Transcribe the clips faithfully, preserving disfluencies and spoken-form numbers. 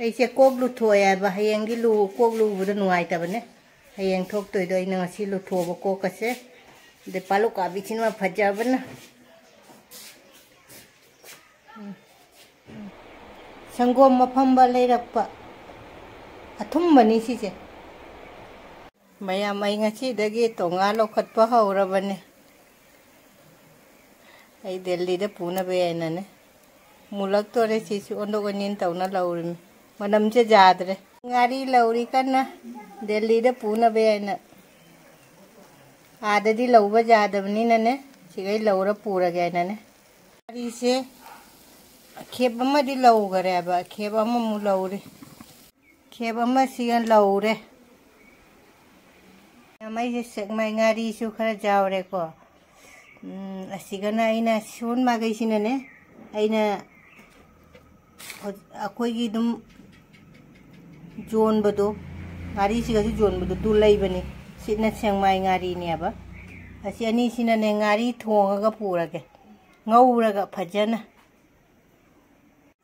ꯑꯩꯁꯦ ꯀꯣꯛ ꯂꯨꯊꯣꯛꯑꯦ ꯍꯥꯏꯕ, ꯍꯌꯦꯡꯗꯤ ꯂꯨ-, ꯀꯣꯛ ꯂꯨꯕꯗꯣ ꯅꯨꯡꯉꯥꯏꯇꯕꯅꯦ꯫ ꯍꯌꯦꯡ ꯊꯣꯛꯇꯣꯏꯗꯣ ꯑꯩꯅ ꯉꯁꯤ ꯂꯨꯊꯣꯛꯑꯕ ꯀꯣꯛꯀꯁꯦ꯫ ꯑꯗꯩ ꯄꯥꯂꯨ ꯀꯥꯕꯤꯁꯤꯅ ꯐꯖꯕꯅ꯫ ꯁꯪꯒꯣꯝ ꯑꯐꯝꯕ ꯂꯩꯔꯛꯄ꯫ ꯑꯊꯨꯝꯕꯅꯤ ꯁꯤꯁꯦ꯫ ꯃꯌꯥꯝ, ꯑꯩ ꯉꯁꯤꯗꯒꯤ ꯇꯣꯉꯥꯟ ꯂꯧꯈꯠꯄ ꯍꯧꯔꯕꯅꯦ꯫ ꯑꯩ ꯗꯦꯜꯂꯤꯗ ꯄꯨꯅꯕ ꯍꯥꯏꯅꯅꯦ꯫ ꯃꯨꯜꯂꯛꯇꯣꯔꯦ, ꯁꯤꯁꯨ ꯑꯣꯟꯊꯣꯛ ꯑꯣꯟꯁꯤꯟ ꯇꯧꯅ ꯂꯧꯔꯤꯃꯤ꯫ ꯃꯅꯝꯁꯦ ꯌꯥꯗ꯭ꯔꯦ꯫ ꯉꯥꯔꯤ ꯂꯧꯔꯤ ꯀꯟꯅ, ꯗꯦꯜꯂꯤꯗ ꯄꯨꯅꯕ ꯍꯥꯏꯅ꯫ ꯑꯥꯗꯗꯤ ꯂꯧꯕ ꯌꯥꯗꯕꯅꯤꯅꯅꯦ, ꯁꯤꯈꯩ ꯂꯧꯔ ꯄꯨꯔꯒꯦ ꯍꯥꯏꯅꯅꯦ꯫ ꯉꯥꯔꯤꯁꯦ ꯑꯈꯦꯞ ꯑꯃꯗꯤ ꯂꯧꯈꯔꯦꯕ, ꯑꯈꯦꯞ ꯑꯃꯃꯨꯛ ꯂꯧꯔꯤ꯫ ꯈꯦꯞ ꯑꯃꯁꯤꯒ ꯂꯧꯔꯦ꯫ ꯃꯩꯁꯦ ꯁꯦꯛꯃꯥꯏ ꯉꯥꯔꯤꯁꯨ ꯈꯔ ꯌꯥꯎꯔꯦꯀꯣ꯫ ꯎꯝ, ꯑꯁꯤꯒꯅ ꯑꯩꯅ ꯁꯣꯟ ꯃꯥꯒꯩꯁꯤꯅꯅꯦ, ꯑꯩꯅ ꯍꯧ-, ꯑꯩꯈꯣꯏꯒꯤ ꯑꯗꯨꯝ ꯌꯣꯟꯕꯗꯣ, ꯉꯥꯔꯤꯁꯤꯒꯁꯨ ꯌꯣꯟꯕꯗꯣ, ꯑꯗꯨ ꯂꯩꯕꯅꯤ꯫ ꯁꯤꯅ ꯁꯦꯛꯃꯥꯏ ꯉꯥꯔꯤꯅꯦꯕ꯫ ꯑꯁꯤ ꯑꯅꯤꯁꯤꯅꯅꯦ, ꯉꯥꯔꯤ ꯊꯣꯡꯉꯒ ꯄꯨꯔꯒꯦ, ꯉꯧꯔꯒ ꯐꯖꯅ꯫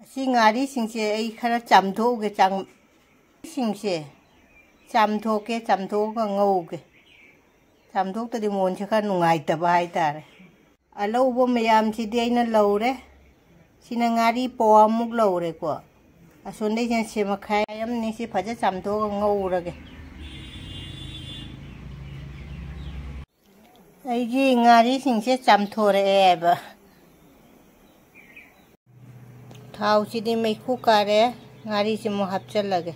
ꯑꯁꯤ ꯉꯥꯔꯤꯁꯤꯡꯁꯦ ꯑꯩ ꯈꯔ ꯆꯥꯝꯊꯣꯛꯎꯒꯦ, ꯆꯥꯝ-, ꯁꯤꯡꯁꯦ ꯆꯥꯝꯊꯣꯛꯀꯦ, ꯆꯥꯝꯊꯣꯛꯑꯒ ꯉꯧꯒꯦ꯫ ꯆꯥꯝꯊꯣꯛꯇꯗꯤ ꯃꯣꯟꯁꯦ ꯈꯔ ꯅꯨꯡꯉꯥꯏꯇꯕ ꯍꯥꯏꯇꯥꯔꯦ꯫ ꯑꯂꯧꯕ ꯃꯌꯥꯝꯁꯤꯗꯤ ꯑꯩꯅ ꯂꯧꯔꯦ꯫ ꯁꯤꯅ ꯉꯥꯔꯤ ꯄꯋꯥꯃꯨꯛ ꯂꯧꯔꯦꯀꯣ꯫ ꯑꯁꯣꯝꯗꯩꯁꯤꯅ ꯁꯦ ꯃꯈꯥꯏ ꯑꯃꯅꯤ꯫ ꯁꯤ ꯐꯖ ꯆꯥꯝꯊꯣꯛꯑꯒ ꯉꯧꯔꯒꯦ꯫ ꯑꯩꯒꯤ ꯉꯥꯔꯤꯁꯤꯡꯁꯦ ꯆꯥꯝꯊꯣꯔꯛꯑꯦꯕ꯫ ꯊꯥꯎꯁꯤꯗꯤ ꯃꯩꯈꯨ ꯀꯥꯔꯦ, ꯉꯥꯔꯤꯁꯤ ꯑꯃꯨꯛ ꯍꯥꯞꯆꯤꯜꯂꯒꯦ꯫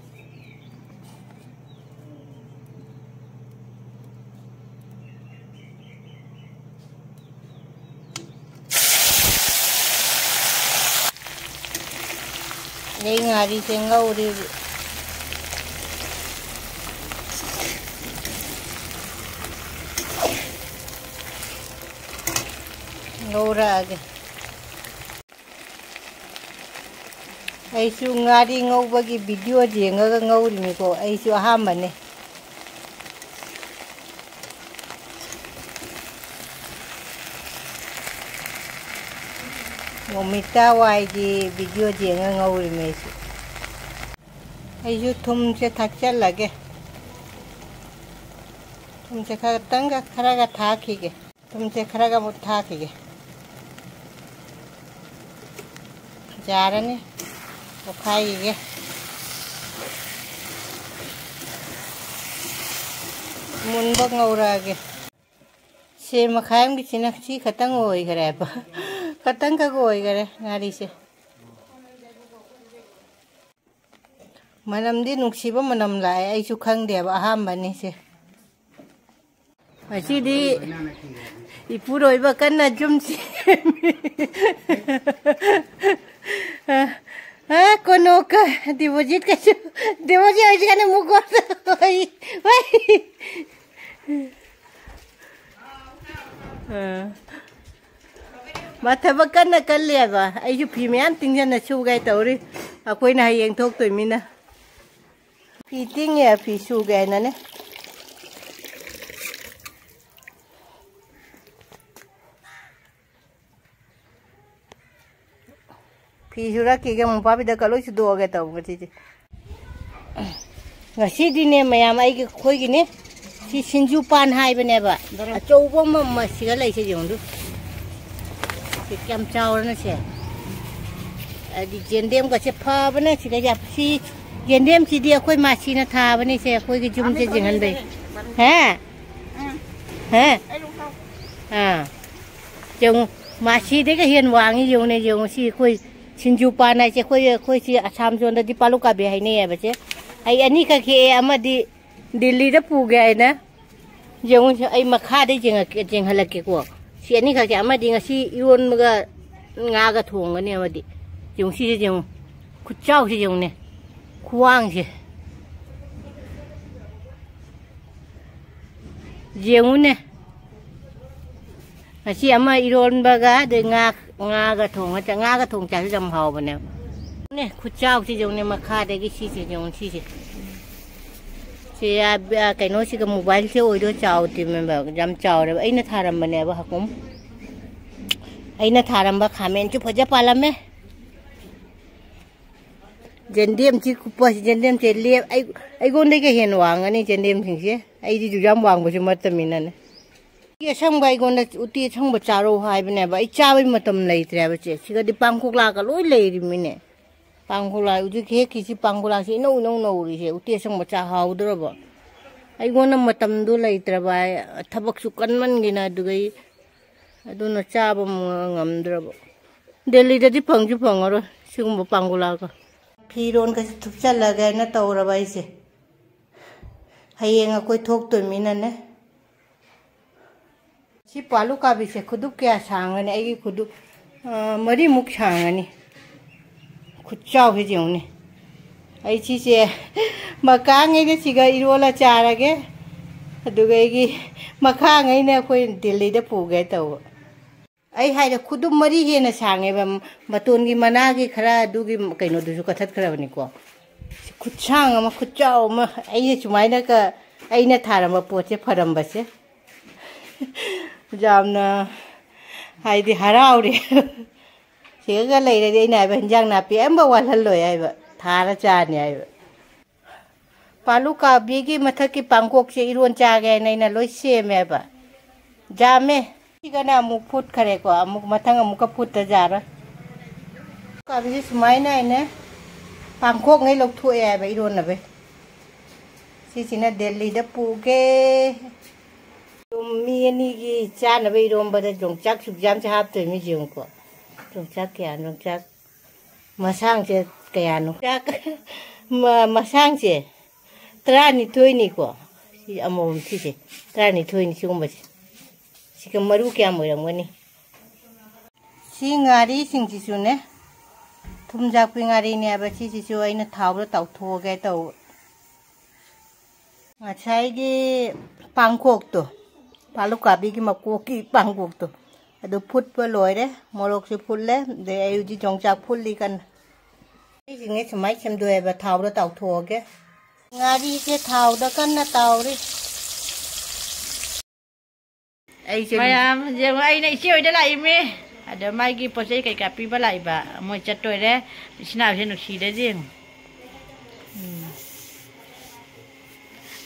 ꯑꯗꯩ ꯉꯥꯔꯤꯁꯦ ꯉꯧꯔꯤ꯫ ꯉꯧꯔꯛꯑꯒꯦ꯫ ꯑꯩꯁꯨ ꯉꯥꯔꯤ ꯉꯧꯕꯒꯤ video ꯌꯦꯡꯉꯒ ꯉꯧꯔꯤꯅꯤꯀꯣ, ꯑꯩꯁꯨ ꯑꯍꯥꯟꯕꯅꯦ꯫ ꯃꯣꯃꯤꯇꯥ ꯋꯥꯏꯒꯤ video ꯌꯦꯡꯉ ꯉꯧꯔꯤꯃꯤ ꯑꯩꯁꯨ꯫ ꯑꯩꯁꯨ ꯊꯨꯝꯁꯦ ꯊꯥꯛꯆꯜꯂꯒꯦ꯫ ꯊꯨꯝꯁꯦ ꯈꯔꯇꯪꯒ, ꯈꯔꯒ ꯊꯥꯛꯈꯤꯒꯦ꯫ ꯊꯨꯝꯁꯦ ꯈꯔꯒ ꯑꯃꯨꯛ ꯊꯥꯛꯈꯤꯒꯦ꯫ ꯌꯥꯔꯅꯤ꯫ ꯑꯣꯠꯈꯥꯏꯈꯤꯒꯦ꯫ ꯃꯨꯟꯕ ꯉꯧꯔꯛꯑꯒꯦ꯫ ꯁꯦ ꯃꯈꯥꯏ ꯑꯃꯒꯤꯁꯤꯅ ꯁꯤ ꯈꯛꯇꯪ ꯑꯣꯏꯈ꯭ꯔꯦꯕ꯫ ꯈꯛꯇꯪ ꯈꯛ ꯑꯣꯏꯈ꯭ꯔꯦ ꯉꯥꯔꯤꯁꯦ꯫ ꯃꯅꯝꯗꯤ ꯅꯨꯡꯁꯤꯕ ꯃꯅꯝ ꯂꯥꯛꯑꯦ, ꯑꯩꯁꯨ ꯈꯪꯗꯦꯕ, ꯑꯍꯥꯟꯕꯅꯤ ꯁꯦ꯫ ꯉꯁꯤꯗꯤ ꯏꯄꯨꯔꯣꯏꯕ ꯀꯟꯅ ꯌꯨꯝ ꯁꯦꯝꯃꯤ꯫ ꯑ, ꯑ, ꯀꯣꯅꯣꯀ deposit ꯀꯁꯨ, deposit ꯑꯣꯏꯁꯤ ꯀꯟꯅ ꯃꯨꯛ ꯀꯣꯟꯅ ꯑꯣꯏ, ꯑꯣꯏ꯫ ꯑ꯫ ꯃꯥ ꯊꯕꯛ ꯀꯟꯅ ꯀꯜꯂꯦꯕ꯫ ꯑꯩꯁꯨ ꯐꯤ ꯃꯌꯥꯝ ꯇꯤꯡꯖꯟꯅ ꯁꯨꯒꯦ ꯇꯧꯔꯤ꯫ ꯑꯩꯈꯣꯏꯅ ꯍꯌꯦꯡ ꯊꯣꯛꯇꯣꯏꯃꯤꯅ꯫ ꯐꯤ ꯇꯤꯡꯉꯦ, ꯐꯤ ꯁꯨꯒꯦ ꯍꯥꯏꯅꯅꯦ꯫ ꯐꯤ ꯁꯨꯔꯛꯈꯤꯒꯦ, ꯃꯣꯝꯄꯥꯛ ꯐꯤꯗꯛꯀ ꯂꯣꯏ ꯁꯨꯗꯣꯛꯑꯒꯦ ꯇꯧꯕ ꯉꯁꯤꯁꯦ꯫ ꯉꯁꯤꯗꯤꯅꯦ ꯃꯌꯥꯝ, ꯑꯩꯒꯤ, ꯑꯩꯈꯣꯏꯒꯤꯅꯦ, ꯁꯤ ꯁꯤꯡꯖꯨ ꯄꯥꯟ ꯍꯥꯏꯕꯅꯦꯕ꯫ ꯑꯆꯧꯕ ꯑꯃ, ꯑꯃ ꯁꯤꯒ ꯂꯩꯁꯦ ꯌꯦꯡꯉꯨ꯫ ꯁꯤ ꯀꯌꯥꯝ ꯆꯥꯎꯔꯅ ꯁꯦ꯫ ꯍꯥꯏꯗꯤ ꯌꯦꯟꯗꯦꯝꯒꯁꯦ ꯐꯕꯅ ꯁꯤꯒ ꯌꯥꯝ-, ꯁꯤ ꯌꯦꯟꯗꯦꯝꯁꯤꯗꯤ ꯑꯩꯈꯣꯏ ꯃꯥꯁꯤꯅ ꯊꯥꯕꯅꯤ ꯁꯦ, ꯑꯩꯈꯣꯏꯒꯤ ꯌꯨꯝꯁꯦ ꯌꯦꯡꯍꯟꯕꯩ꯫ ꯍꯥ? ꯍꯥ? ꯑꯥ꯫ ꯌꯦꯡꯉꯨ, ꯃꯥꯁꯤꯗꯩꯒ ꯍꯦꯟꯅ ꯋꯥꯡꯉꯤ, ꯌꯦꯡꯉꯨꯅꯦ, ꯌꯦꯡꯉꯨ꯫ ꯁꯤ ꯑꯩꯈꯣꯏ ꯁꯤꯡꯖꯨ ꯄꯥꯟ ꯍꯥꯏꯁꯦ, ꯑꯩꯈꯣꯏ, ꯑꯩꯈꯣꯏ ꯁꯤ ꯑꯁꯥꯝ ꯁꯣꯝꯗꯗꯤ ꯄꯥꯂꯨ ꯀꯥꯕꯤ ꯍꯥꯏꯅꯩꯌꯦꯕ ꯁꯦ꯫ ꯑꯩ ꯑꯅꯤꯈꯛ ꯍꯦꯛꯑꯦ, ꯑꯃꯗꯤ ꯗꯤꯜꯂꯤꯗ ꯄꯨꯒꯦ ꯍꯥꯏꯅ꯫ ꯌꯦꯡꯉꯨ, ꯑꯩ ꯃꯈꯥꯗꯩ ꯌꯦꯡꯉꯛꯀꯦ, ꯌꯦꯡꯍꯜꯂꯛꯀꯦꯀꯣ꯫ ꯁꯤ ꯑꯅꯤꯈꯛꯁꯦ, ꯑꯃꯗꯤ ꯉꯁꯤ ꯏꯔꯣꯟꯕꯒ ꯉꯥꯒ ꯊꯣꯡꯒꯅꯤ, ꯑꯃꯗꯤ꯫ ꯌꯦꯡꯉꯨ, ꯁꯤꯁꯦ ꯌꯦꯡꯉꯨ꯫ ꯈꯨꯠꯆꯥꯎꯁꯦ ꯌꯦꯡꯉꯨꯅꯦ꯫ ꯈꯨꯋꯥꯡꯁꯦ꯫ ꯌꯦꯡꯉꯨꯅꯦ꯫ ꯉꯁꯤ ꯑꯃ ꯏꯔꯣꯟꯕꯒ ꯑꯗꯩ ꯉꯥ, ꯉꯥꯒ ꯊꯣꯡꯉ ꯆꯥ-, ꯉꯥꯒ ꯊꯣꯡ ꯆꯥꯁꯨ ꯌꯥꯝ ꯍꯥꯎꯕꯅꯦꯕ꯫ ꯅꯦ, ꯈꯨꯠꯆꯥꯎꯁꯤ ꯌꯦꯡꯉꯨꯅꯦ, ꯃꯈꯥꯗꯒꯤ ꯁꯤꯁꯦ ꯌꯦꯡꯉꯨ, ꯁꯤꯁꯦ꯫ ꯁꯤ ꯑ, ꯑ, ꯀꯩꯅꯣꯁꯤꯒ, mobileꯁꯦ ꯑꯣꯏꯗꯣ ꯆꯥꯎꯗꯦ ꯃꯦꯝꯕꯔ, ꯌꯥꯝ ꯆꯥꯎꯔꯦꯕ꯫ ꯑꯩꯅ ꯊꯥꯔꯝꯕꯅꯦꯕ ꯍꯀꯨꯝ꯫ ꯑꯩꯅ ꯊꯥꯔꯝꯕ ꯈꯥꯃꯦꯟꯁꯨ ꯐꯖ ꯄꯥꯜꯂꯝꯃꯦ꯫ ꯌꯦꯟꯗꯦꯝꯁꯤ ꯈꯨꯄꯁꯤ, ꯌꯦꯟꯗꯦꯝꯁꯦ ꯂꯦꯞ-, ꯑꯩ-, ꯑꯩꯉꯣꯟꯗꯒꯤ ꯍꯦꯟꯅ ꯋꯥꯡꯒꯅꯤ ꯌꯦꯟꯗꯦꯝꯁꯤꯡꯁꯦ꯫ ꯑꯩꯗꯤ ꯌꯥꯝ ꯋꯥꯡꯕꯁꯨ ꯅꯠꯇꯕꯅꯤꯅꯅꯦ꯫ ꯎꯇꯤ ꯑꯁꯪꯕ ꯑꯩꯉꯣꯟꯗ ꯎꯇꯤ ꯑꯁꯪꯕ ꯆꯥꯔꯣ ꯍꯥꯏꯕꯅꯦꯕ꯫ ꯑꯩ ꯆꯥꯕꯩ ꯃꯇꯝ ꯂꯩꯇ꯭ꯔꯦꯕ ꯆꯦ꯫ ꯁꯤꯒꯗꯤ ꯄꯥꯡꯈꯣꯛꯂꯥꯒ ꯂꯣꯏ ꯂꯩꯔꯤꯃꯤꯅꯦ꯫ ꯄꯥꯡꯈꯣꯛꯂꯥ ꯍꯧꯖꯤꯛ ꯍꯦꯛꯈꯤꯁꯤ, ꯄꯥꯡꯈꯣꯛꯂꯥꯁꯤ ꯏꯅꯧ ꯏꯅꯧ ꯅꯧꯔꯤꯁꯦ꯫ ꯎꯇꯤ ꯑꯁꯪꯕ ꯆꯥ ꯍꯥꯎꯗ꯭ꯔꯕ꯫ ꯑꯩꯉꯣꯟꯗ ꯃꯇꯝꯗꯣ ꯂꯩꯇ꯭ꯔꯕ ꯍꯥꯏ, ꯊꯕꯛꯁꯨ ꯀꯟꯃꯟꯒꯤꯅ, ꯑꯗꯨꯒ ꯑꯩ ꯑꯗꯨꯅ ꯆꯥꯕ ꯉꯝꯗ꯭ꯔꯕ꯫ ꯗꯦꯜꯂꯤꯗꯗꯤ ꯐꯪꯁꯨ ꯐꯪꯉꯔꯣꯏ ꯁꯤꯒꯨꯝꯕ ꯄꯥꯡꯒꯣꯂꯥꯒ꯫ ꯐꯤꯔꯣꯟꯒꯁꯦ ꯊꯨꯞꯆꯜꯂꯒꯦꯅ ꯇꯧꯔꯕ ꯑꯩꯁꯦ꯫ ꯍꯌꯦꯡ ꯑꯩꯈꯣꯏ ꯊꯣꯛꯇꯣꯏꯃꯤꯅꯅꯦ꯫ ꯁꯤ ꯄꯥꯂꯨ ꯀꯥꯕꯤꯁꯦ ꯈꯨꯗꯨꯞ ꯀꯌꯥ ꯁꯥꯡꯒꯅꯤ? ꯑꯩꯒꯤ ꯈꯨꯗꯨꯞ, ꯑ, ꯃꯔꯤꯃꯨꯛ ꯁꯥꯡꯒꯅꯤ꯫ ꯈꯨꯠꯆꯥꯎꯁꯦ ꯌꯦꯡꯉꯨꯅꯦ꯫ ꯑꯩ ꯁꯤꯁꯦ ꯃꯈꯥꯉꯩꯅ ꯁꯤꯒ ꯏꯔꯣꯜꯂ ꯆꯥꯔꯒꯦ꯫ ꯑꯗꯨꯒ ꯑꯩꯒꯤ ꯃꯈꯥꯉꯩꯅ ꯑꯩꯈꯣꯏ ꯗꯤꯜꯂꯤꯗ ꯄꯨꯒꯦ ꯇꯧꯕ꯫ ꯑꯩ ꯍꯥꯏꯔꯦ, ꯈꯨꯗꯨꯝ ꯃꯔꯤ ꯍꯦꯟꯅ ꯁꯥꯡꯉꯦꯕ꯫ ꯃꯇꯣꯟꯒꯤ ꯃꯅꯥꯒꯤ ꯈꯔ ꯑꯗꯨꯒꯤ ꯀꯩꯅꯣꯗꯨꯁꯨ ꯀꯛꯊꯠꯈ꯭ꯔꯕꯅꯤꯀꯣ꯫ ꯈꯨꯠꯁꯥꯡ ꯑꯃ, ꯈꯨꯠꯆꯥꯎ ꯑꯃ, ꯑꯩꯅ ꯁꯨꯃꯥꯏꯅꯒ, ꯑꯩꯅ ꯊꯥꯔꯝꯕ ꯄꯣꯠꯁꯦ ꯐꯔꯝꯕꯁꯦ꯫ ꯌꯥꯝꯅ, ꯍꯥꯏꯗꯤ, ꯍꯔꯥꯎꯔꯦ꯫ ꯁꯤꯒ ꯂꯩꯔꯗꯤ ꯑꯩꯅ ꯍꯥꯏꯕ, ꯍꯤꯟꯖꯥꯡ ꯅꯥꯄꯤ ꯑꯝꯕ ꯋꯥꯠꯍꯜꯂꯣꯏ ꯍꯥꯏꯕ, ꯊꯥꯔ ꯆꯥꯅꯤ ꯍꯥꯏꯕ꯫ ꯄꯥꯂꯨ ꯀꯥꯕꯤꯒꯤ ꯃꯊꯛꯀꯤ ꯄꯥꯡꯀꯣꯛꯁꯦ ꯏꯔꯣꯟ ꯆꯥꯒꯦ ꯍꯥꯏꯅ ꯑꯩꯅ ꯂꯣꯏ ꯁꯦꯝꯃꯦꯕ꯫ ꯌꯥꯝꯃꯦ꯫ ꯁꯤꯒꯅ ꯑꯃꯨꯛ ꯐꯨꯠꯈꯔꯦꯀꯣ, ꯑꯃꯨꯛ ꯃꯊꯪ ꯑꯃꯨꯛꯀ ꯐꯨꯠꯇ ꯌꯥꯔꯣꯏ꯫ ꯀꯥꯕꯤꯁꯦ ꯁꯨꯃꯥꯏꯅ ꯑꯩꯅ ꯄꯥꯡꯀꯣꯛꯉꯩ ꯂꯧꯊꯣꯛꯑꯦ ꯍꯥꯏꯕ ꯏꯔꯣꯟꯅꯕꯩ꯫ ꯁꯤꯁꯤꯅ ꯗꯦꯜꯂꯤꯗ ꯄꯨꯒꯦ꯫ ꯑꯗꯨꯝ ꯃꯤ ꯑꯅꯤꯒꯤ ꯆꯥꯅꯕ ꯏꯔꯣꯝꯕꯗ ꯌꯣꯡꯆꯥꯛ ꯁꯨꯛꯌꯥꯝꯁꯦ ꯍꯥꯞꯇꯣꯏꯅꯤ, ꯌꯦꯡꯉꯨꯀꯣ꯫ ꯌꯣꯡꯆꯥꯛ ꯀꯌꯥꯅꯣ? ꯌꯣꯡꯆꯥꯛ ꯃꯁꯥꯡꯁꯦ ꯀꯌꯥꯅꯣ? ꯌꯣꯡꯆꯥꯛ ꯃ-, ꯃꯁꯥꯡꯁꯦ ꯇꯔꯥꯅꯤꯊꯣꯏꯅꯤꯀꯣ꯫ ꯁꯤ ꯑꯃꯃꯝ ꯁꯤꯁꯦ ꯇꯔꯥꯅꯤꯊꯣꯏꯅꯤ ꯁꯤꯒꯨꯝꯕꯁꯦ꯫ ꯁꯤꯒ ꯃꯔꯨ ꯀꯌꯥꯝ ꯑꯣꯏꯔꯝꯒꯅꯤ? ꯁꯤ ꯉꯥꯔꯤꯁꯤꯡꯁꯤꯁꯨꯅꯦ, ꯊꯨꯝꯖꯥꯛꯄꯤ ꯉꯥꯔꯤꯅꯦ ꯍꯥꯏꯕ, ꯁꯤꯁꯤꯁꯨ ꯑꯩꯅ ꯊꯥꯎꯗ ꯇꯥꯎꯊꯣꯛꯑꯒꯦ ꯇꯧꯕ꯫ ꯉꯁꯥꯏꯒꯤ ꯄꯥꯡꯀꯣꯛꯇꯣ, ꯄꯥꯂꯨꯀꯥꯕꯤꯒꯤ ꯃꯀꯣꯛꯀꯤ ꯄꯥꯡꯀꯣꯛꯇꯣ, ꯑꯗꯨ ꯐꯨꯠꯄ ꯂꯣꯏꯔꯦ꯫ ꯃꯣꯔꯣꯛꯁꯨ ꯐꯨꯠꯂꯦ, ꯑꯗꯩ ꯑꯩ ꯍꯧꯖꯤꯛ ꯌꯣꯡꯆꯥꯛ ꯐꯨꯠꯂꯤ ꯀꯟꯅ꯫ ꯑꯩꯁꯤꯡꯁꯦ ꯁꯨꯃꯥꯏꯅ ꯁꯦꯝꯗꯣꯛꯑꯦꯕ, ꯊꯥꯎꯗ ꯇꯥꯎꯊꯣꯛꯑꯒꯦ꯫ ꯉꯥꯔꯤꯁꯦ ꯊꯥꯎꯗ ꯀꯟꯅ ꯇꯥꯎꯔꯤ꯫ ꯑꯩꯁꯦ ꯃꯌꯥꯝ ꯌꯦꯡꯉꯣ, ꯑꯩꯅ ꯏꯆꯦ ꯍꯣꯏꯗ ꯂꯥꯛꯏꯃꯤ꯫ ꯑꯗ ꯃꯥꯒꯤ ꯄꯣꯠ ꯆꯩ ꯀꯩꯀꯥ ꯄꯤꯕ ꯂꯥꯛꯏꯕ꯫ ꯃꯣꯏ ꯆꯠꯇꯣꯏꯔꯦ꯫ ꯏꯆꯤꯟ ꯏꯅꯥꯎꯁꯦ ꯅꯨꯡꯁꯤꯗ ꯌꯦꯡꯉꯨ꯫ ꯎꯝ꯫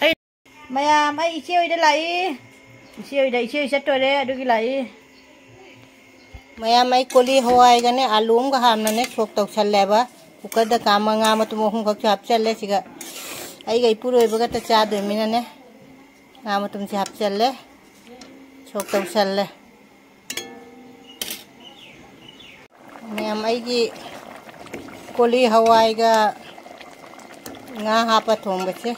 ꯑꯩ, ꯃꯌꯥꯝ, ꯑꯩ ꯏꯆꯦ ꯍꯣꯏꯗ ꯂꯥꯛꯏ꯫ ꯏꯆꯦ ꯍꯣꯏꯗ, ꯏꯆꯦ ꯍꯣꯏ ꯆꯠꯇꯣꯔꯦ, ꯑꯗꯨꯒꯤ ꯂꯥꯛꯏ꯫ ꯃꯌꯥꯝ, ꯑꯩ ꯀꯣꯂꯤ ꯍꯋꯥꯏꯒꯅꯦ, ꯑꯥꯂꯨ ꯑꯃꯒ ꯍꯥꯞꯅꯅꯦ ꯁꯣꯛ ꯇꯧꯁꯜꯂꯦꯕ꯫ ꯀꯨꯀꯔꯗ ꯀꯥꯝꯃ ꯉꯥ ꯃꯇꯨꯝ ꯑꯍꯨꯝꯈꯛꯁꯨ ꯍꯥꯞꯆꯜꯂꯦ ꯁꯤꯒ꯫ ꯑꯩꯒ ꯏꯄꯨꯔꯣꯏꯕꯒꯇ ꯆꯥꯗꯣꯏꯃꯤꯅꯅꯦ, ꯉꯥ ꯃꯇꯨꯝꯁꯦ ꯍꯥꯞꯆꯜꯂꯦ, ꯁꯣꯛ ꯇꯧꯁꯜꯂꯦ꯫ ꯃꯌꯥꯝ, ꯑꯩꯒꯤ ꯀꯣꯂꯤ ꯍꯋꯥꯏꯒ ꯉꯥ ꯍꯥꯞꯄ ꯊꯣꯡꯕꯁꯦ꯫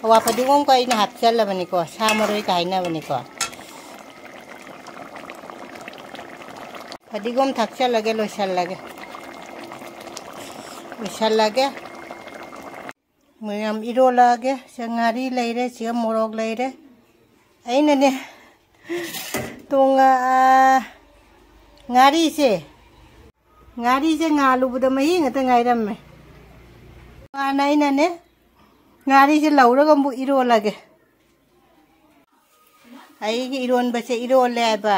ꯑꯋꯥ ꯐꯗꯤꯒꯣꯝꯒ ꯑꯩꯅ ꯍꯥꯞꯆꯜꯂꯕꯅꯤꯀꯣ, ꯁꯥ ꯃꯔꯣꯏꯒ ꯍꯥꯏꯅꯕꯅꯤꯀꯣ꯫ ꯐꯗꯤꯒꯣꯝ ꯊꯥꯛꯆꯜꯂꯒꯦ, ꯂꯣꯏꯁꯜꯂꯒꯦ, ꯂꯣꯏꯁꯜꯂꯒꯦ꯫ ꯃꯌꯥꯝ, ꯏꯔꯣꯜꯂꯛꯑꯒꯦ꯫ ꯁꯤꯗ ꯉꯥꯔꯤ ꯂꯩꯔꯦ, ꯁꯤꯗ ꯃꯣꯔꯣꯛ ꯂꯩꯔꯦ꯫ ꯑꯩꯅꯅꯦ, ꯇꯣꯡꯉ-, ꯑꯥ, ꯉꯥꯔꯤꯁꯦ, ꯉꯥꯔꯤꯁꯦ ꯉꯥꯜꯂꯨꯕꯗ ꯃꯍꯤ ꯉꯥꯛꯇ ꯉꯥꯏꯔꯝꯃꯦ꯫ ꯃꯥꯅ ꯑꯩꯅꯅꯦ, ꯉꯥꯔꯤꯁꯦ ꯂꯧꯔꯒ ꯑꯃꯨꯛ ꯏꯔꯣꯜꯂꯒꯦ꯫ ꯑꯩꯒꯤ ꯏꯔꯣꯟꯕꯁꯦ ꯏꯔꯣꯜꯂꯦ ꯍꯥꯏꯕ꯫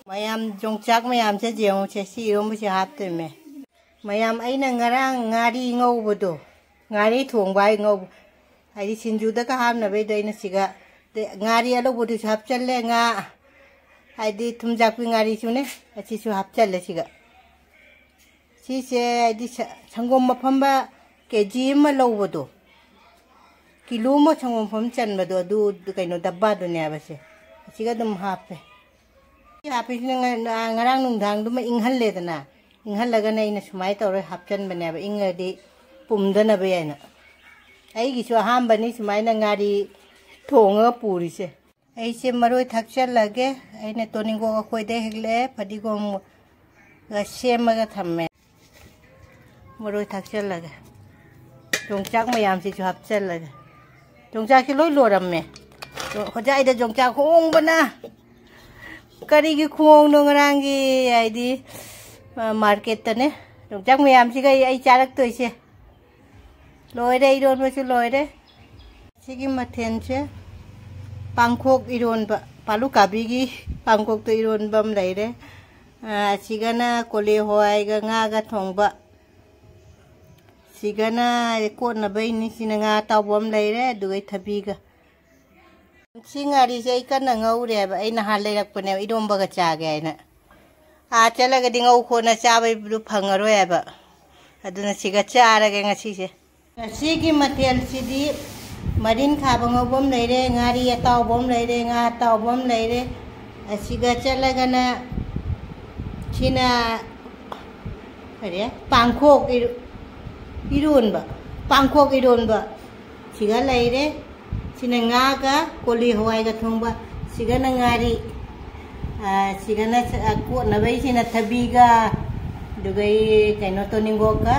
ꯃꯌꯥꯝ, ꯌꯣꯡꯆꯥꯛ ꯃꯌꯥꯝꯁꯦ ꯌꯦꯡꯉꯨꯁꯦ, ꯁꯤ ꯏꯔꯣꯟꯕꯁꯦ ꯍꯥꯞꯇꯣꯏꯃꯦ꯫ ꯃꯌꯥꯝ, ꯑꯩꯅ ꯉꯔꯥꯡ ꯉꯥꯔꯤ ꯉꯧꯕꯗꯣ, ꯉꯥꯔꯤ ꯊꯣꯡꯕ ꯍꯥꯏ ꯉꯧꯕ, ꯍꯥꯏꯗꯤ ꯁꯤꯡꯖꯨꯗꯒ ꯍꯥꯞꯅꯕꯩꯗꯣ, ꯑꯩꯅ ꯁꯤꯒ ꯉꯥꯔꯤ ꯑꯂꯧꯕꯗꯨꯁꯨ ꯍꯥꯞꯆꯜꯂꯦ, ꯉꯥ, ꯍꯥꯏꯗꯤ ꯊꯨꯝꯖꯥꯛꯄꯤ ꯉꯥꯔꯤꯁꯨꯅꯦ, ꯑꯁꯤꯁꯨ ꯍꯥꯞꯆꯜꯂꯦ ꯁꯤꯒ꯫ ꯁꯤꯁꯦ ꯍꯥꯏꯗꯤ ꯁ-, ꯁꯪꯒꯣꯝ ꯑꯐꯝꯕ ꯀꯦ ꯖꯤ ꯑꯃ ꯂꯧꯕꯗꯣ, ꯀꯤꯂꯣ ꯑꯃ ꯁꯪꯒꯣꯝ ꯑꯐꯝꯕ ꯆꯟꯕꯗꯣ, ꯑꯗꯨ ꯀꯩꯅꯣ ꯗꯕꯥꯗꯨꯅꯦ ꯍꯥꯏꯕꯁꯦ, ꯑꯁꯤꯒ ꯑꯗꯨꯝ ꯍꯥꯞꯄꯦ꯫ ꯁꯤ ꯍꯥꯞꯄꯤꯁꯤꯅ ꯉ-, ꯉꯔꯥꯡ ꯅꯨꯡꯗꯥꯡꯗꯨꯃ ꯏꯪꯍꯜꯂꯦꯗꯅ, ꯏꯪꯍꯜꯂꯒꯅ ꯑꯩꯅ ꯁꯨꯃꯥꯏꯅ ꯇꯧꯔ ꯍꯥꯞꯆꯟꯕꯅꯦꯕ, ꯏꯪꯉꯗꯤ ꯄꯨꯝꯗꯅꯕ ꯍꯥꯏꯅ꯫ ꯑꯩꯒꯤꯁꯨ ꯑꯍꯥꯟꯕꯅꯤ ꯁꯨꯃꯥꯏꯅ ꯉꯥꯔꯤ ꯊꯣꯡꯉꯒ ꯄꯨꯔꯤꯁꯦ꯫ ꯑꯩꯁꯦ ꯃꯔꯣꯏ ꯊꯥꯛꯆꯜꯂꯒꯦ꯫ ꯑꯩꯅ ꯇꯣꯅꯤꯡꯀꯣꯛ ꯑꯩꯈꯣꯏꯗ ꯍꯦꯛꯂꯛꯑꯦ, ꯐꯗꯤꯒꯣꯝꯒ ꯁꯦꯝꯃꯒ ꯊꯝꯃꯦ꯫ ꯃꯔꯣꯏ ꯊꯥꯛꯆꯜꯂꯒꯦ꯫ ꯌꯣꯡꯆꯥꯛ ꯃꯌꯥꯝꯁꯤꯁꯨ ꯍꯥꯞꯆꯜꯂꯒꯦ꯫ ꯌꯣꯡꯆꯥꯛꯁꯤ ꯂꯣꯏ ꯂꯣꯏꯔꯝꯃꯦ꯫ ꯍꯣꯖꯥꯏꯗ ꯌꯣꯡꯆꯥꯛ ꯍꯣꯡꯕꯅ꯫ ꯀꯔꯤꯒꯤ ꯈꯣꯡꯅꯣ ꯉꯔꯥꯡꯒꯤ, ꯍꯥꯏꯗꯤ, ꯑ, ꯃꯥꯔꯀꯦꯠꯇꯅꯦ꯫ ꯌꯣꯡꯆꯥꯛ ꯃꯌꯥꯝꯁꯤꯒ ꯑꯩ, ꯑꯩ ꯆꯥꯔꯛꯇꯣꯏꯁꯦ꯫ ꯂꯣꯏꯔꯦ, ꯏꯔꯣꯟꯕꯁꯨ ꯂꯣꯏꯔꯦ꯫ ꯁꯤꯒꯤ ꯃꯊꯦꯜꯁꯦ ꯄꯥꯡꯈꯣꯛ ꯏꯔꯣꯟꯕ, ꯄꯥꯂꯨ ꯀꯥꯕꯤꯒꯤ ꯄꯥꯡꯈꯣꯛꯇꯣ ꯏꯔꯣꯟꯕ ꯑꯃ ꯂꯩꯔꯦ꯫ ꯑ, ꯑꯁꯤꯒꯅ ꯀꯣꯂꯤ ꯍꯋꯥꯏꯒ ꯉꯥꯒ ꯊꯣꯡꯕ꯫ ꯁꯤꯒꯅ ꯀꯣꯠꯅꯕꯩꯅꯤ꯫ ꯁꯤꯅ ꯉꯥ ꯑꯇꯥꯎꯕ ꯑꯃ ꯂꯩꯔꯦ, ꯑꯗꯨꯒ ꯊꯕꯤꯒ꯫ ꯁꯤ ꯉꯥꯔꯤꯁꯦ ꯑꯩ ꯀꯟꯅ ꯉꯧꯔꯦꯕ, ꯑꯩ ꯅꯍꯥꯟ ꯂꯩꯔꯛꯄꯅꯦꯕ ꯏꯔꯣꯝꯕꯒ ꯆꯥꯒꯦ ꯍꯥꯏꯅ꯫ ꯑꯥ ꯆꯠꯂꯒꯗꯤ ꯉꯧ ꯈꯣꯠꯅ ꯆꯥꯕꯩꯗꯨ ꯐꯪꯉꯔꯣꯏ ꯍꯥꯏꯕ꯫ ꯑꯗꯨꯅ ꯁꯤꯒ ꯆꯥꯔꯒꯦ ꯉꯁꯤꯁꯦ꯫ ꯉꯁꯤꯒꯤ ꯃꯊꯦꯜꯁꯤꯗꯤ ꯃꯔꯤꯟ ꯈꯥꯕ ꯉꯧꯕ ꯑꯃ ꯂꯩꯔꯦ, ꯉꯥꯔꯤ ꯑꯇꯥꯎꯕ ꯑꯃ ꯂꯩꯔꯦ, ꯉꯥ ꯑꯇꯥꯎꯕ ꯑꯃ ꯂꯩꯔꯦ꯫ ꯑꯁꯤꯒ ꯆꯠꯂꯒꯅ ꯁꯤꯅ ꯀꯔꯤ? ꯄꯥꯡꯈꯣꯛ ꯏꯔꯣ-, ꯏꯔꯣꯟꯕ꯫ ꯄꯥꯡꯈꯣꯛ ꯏꯔꯣꯟꯕ꯫ ꯁꯤꯒ ꯂꯩꯔꯦ꯫ ꯁꯤꯅ ꯉꯥꯒ ꯀꯣꯂꯤ ꯍꯋꯥꯏꯒ ꯊꯣꯡꯕ꯫ ꯁꯤꯒꯅ ꯉꯥꯔꯤ꯫ ꯑ, ꯁꯤꯒꯅ ꯁ-, ꯑ, ꯀꯣꯠꯅꯕꯩꯁꯤꯅ ꯊꯕꯤꯒ, ꯑꯗꯨꯒ ꯑꯩ ꯀꯩꯅꯣ ꯇꯣꯅꯤꯡꯒꯣꯛꯀ꯫